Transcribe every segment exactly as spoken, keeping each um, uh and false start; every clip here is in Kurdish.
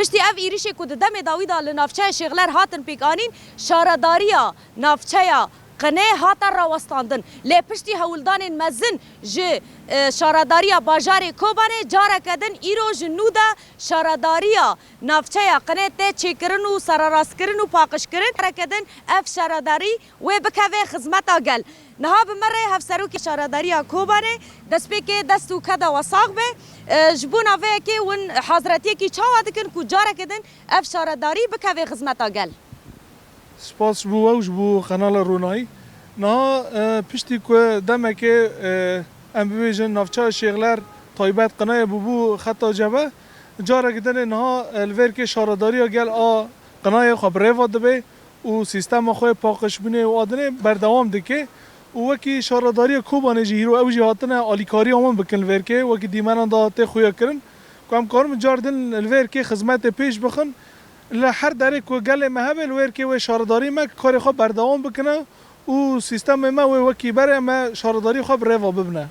Piştî ev êrîşê ku di demê dawî de li navçeya Şêxler hatin pêkanîn, şaredariya navçeya Qinê hate rawestandin. Lê piştî hewldanên mezin ji, e, şaredariya bajarê Kobanê, careke din îro ji nû de şaredariya navçeya Qinê tê çêkirin û sererastkirin û paqijkirin. Careke din ev şaredarî wê bikeve xizmeta gel. Niha bi me re hevserokê şaredariya Kobanê, destpêkê dest û keda we sax be. E, ji bo naveyekê hûn hazretiyekî çawa dikin ku careke din ev şaredarî bikeve xizmeta gel? Spas ji bo we û ji bo Qenala Ronayî. Niha, e, piştî ku demekê, e, em bibêjin navçeya Şêxler taybet Qinayê bûbû xeta cebe, careke din ê niha, e, li vêrkê şaredariya gel a Qinayê xwe bi rê ve dibe û sîstema xwe yê paqijbûnê û a dinê berdewam dike û wekî şaredariya Kobanê jî hîro ew jî hatine alîkariya wan bikin li vêrkê, wekî dîmenan de tê xuya kirin ku em karin car din li vêrkê xizmetê pêş bixin. Li her derê ku gelê me hebe li wêrkê wê şaredarî me karê xwe berdewam bikine û sîstemê me wê wekî berê me şaredarî xwe bi rê ve bibine.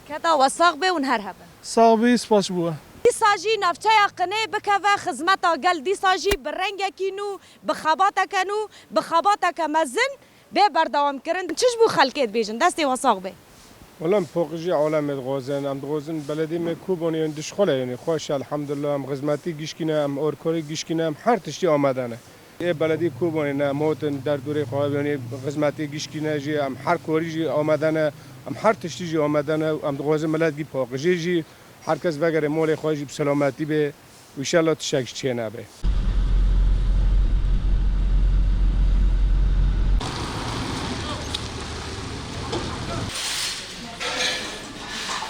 Keda we sax be û her hebe. Sax bî, spas ji bo we. Dîsa jî navçeya Qinê bikeve xizmeta gel, dîsa jî bi rengekî nû, bi xebateke nû, bi xebateke mezin bê berdewamkirin. Çi ji bo xelkê dibêjin? Destê we sax be. Wela em paqijî alemê dixwazin, em dixwazin belediyê me Kobanê yên dişxule, yanî xweş e, elhamdulillah, em xizmetî gişkîne, em orkorî gişkîne, em her tiştî amade ne. Ê belediyê Kobanê ne, em hatin derdorê xwe, yanî xizmetî gişkîne jî, em her korî jî amade ne, em her tiştî jî amade ne, em dixwazin milet bî paqijê jî, her kes vegere malê xwe jî bi selametî bê. Înşallah tiştek ji çê nebe.